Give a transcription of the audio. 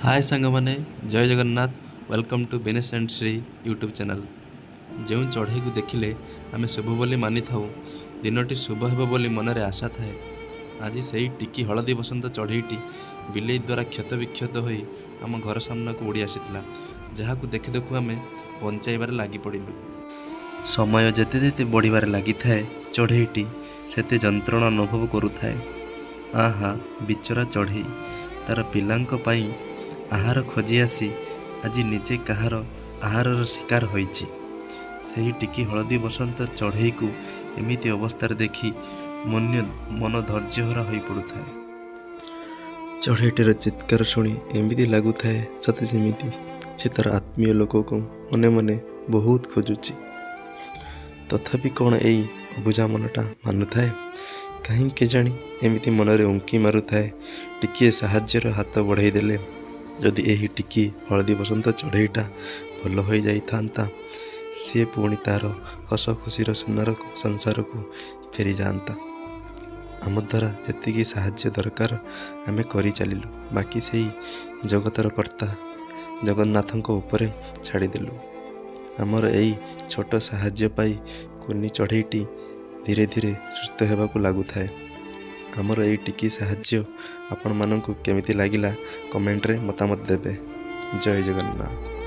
ହାଏ ସାଙ୍ଗମାନେ, ଜୟ Jagannath. Welcome to Binesh and Shri YouTube channel. ଯେଉଁ ଚଢ଼େଇକୁ ଦେଖିଲେ ଆମେ ଶୁଭ ବୋଲି ମାନିଥାଉ, ଦିନଟି ଶୁଭ ହେବ ବୋଲି ମନରେ ଆଶା ଥାଏ, ଆଜି ସେଇ ଟିକି ହଳଦୀ ବସନ୍ତ ଚଢ଼େଇଟି ବିଲେଇ ଦ୍ୱାରା କ୍ଷତ ବିକ୍ଷତ ହୋଇ ଆମ ଘର ସାମ୍ନାକୁ ଉଡ଼ି ଆସିଥିଲା, ଯାହାକୁ ଦେଖୁ ଦେଖୁ ଆମେ ବଞ୍ଚାଇବାରେ ଲାଗିପଡ଼ିଲୁ। ସମୟ ଯେତେ ଯେତେ ବଢ଼ିବାରେ ଲାଗିଥାଏ, ଚଢ଼େଇଟି ସେତେ ଯନ୍ତ୍ରଣା ଅନୁଭବ କରୁଥାଏ। ଆହା, ବିଚରା ଚଢ଼େଇ! ତା'ର ପିଲାଙ୍କ ପାଇଁ ଆହାର ଖୋଜି ଆସି ଆଜି ନିଜେ କାହାର ଆହାରର ଶିକାର ହୋଇଛି। ସେହି ଟିକି ହଳଦୀ ବସନ୍ତ ଚଢ଼େଇକୁ ଏମିତି ଅବସ୍ଥାରେ ଦେଖି ମନ ଧୈର୍ଯ୍ୟହରା ହୋଇପଡ଼ୁଥାଏ। ଚଢ଼େଇଟିର ଚିତ୍କାର ଶୁଣି ଏମିତି ଲାଗୁଥାଏ, ସତେ ଯେମିତି ସେ ତା'ର ଆତ୍ମୀୟ ଲୋକକୁ ମନେ ମନେ ବହୁତ ଖୋଜୁଛି। ତଥାପି କ'ଣ ଏଇ ଅବୁଝା ମନଟା ମାନୁଥାଏ? କାହିଁକି କେଜାଣି ଏମିତି ମନରେ ଉଙ୍କି ମାରୁଥାଏ, ଟିକିଏ ସାହାଯ୍ୟର ହାତ ବଢ଼େଇ ଦେଲେ ଯଦି ଏହି ଟିକି ହଳଦୀ ବସନ୍ତ ଚଢ଼େଇଟା ଭଲ ହୋଇଯାଇଥାନ୍ତା, ସିଏ ପୁଣି ତା'ର ହସ ଖୁସିର ସୁନାର ସଂସାରକୁ ଫେରିଯାଆନ୍ତା। ଆମ ଦ୍ୱାରା ଯେତିକି ସାହାଯ୍ୟ ଦରକାର ଆମେ କରିଚାଲିଲୁ, ବାକି ସେଇ ଜଗତର କର୍ତ୍ତା ଜଗନ୍ନାଥଙ୍କ ଉପରେ ଛାଡ଼ିଦେଲୁ। ଆମର ଏଇ ଛୋଟ ସାହାଯ୍ୟ ପାଇ କୁନି ଚଢ଼େଇଟି ଧୀରେ ଧୀରେ ସୁସ୍ଥ ହେବାକୁ ଲାଗୁଥାଏ। ଆମର ଏଇ ଟିକି ସାହାଯ୍ୟ ଆପଣମାନଙ୍କୁ କେମିତି ଲାଗିଲା, କମେଣ୍ଟରେ ମତାମତ ଦେବେ। ଜୟ ଜଗନ୍ନାଥ।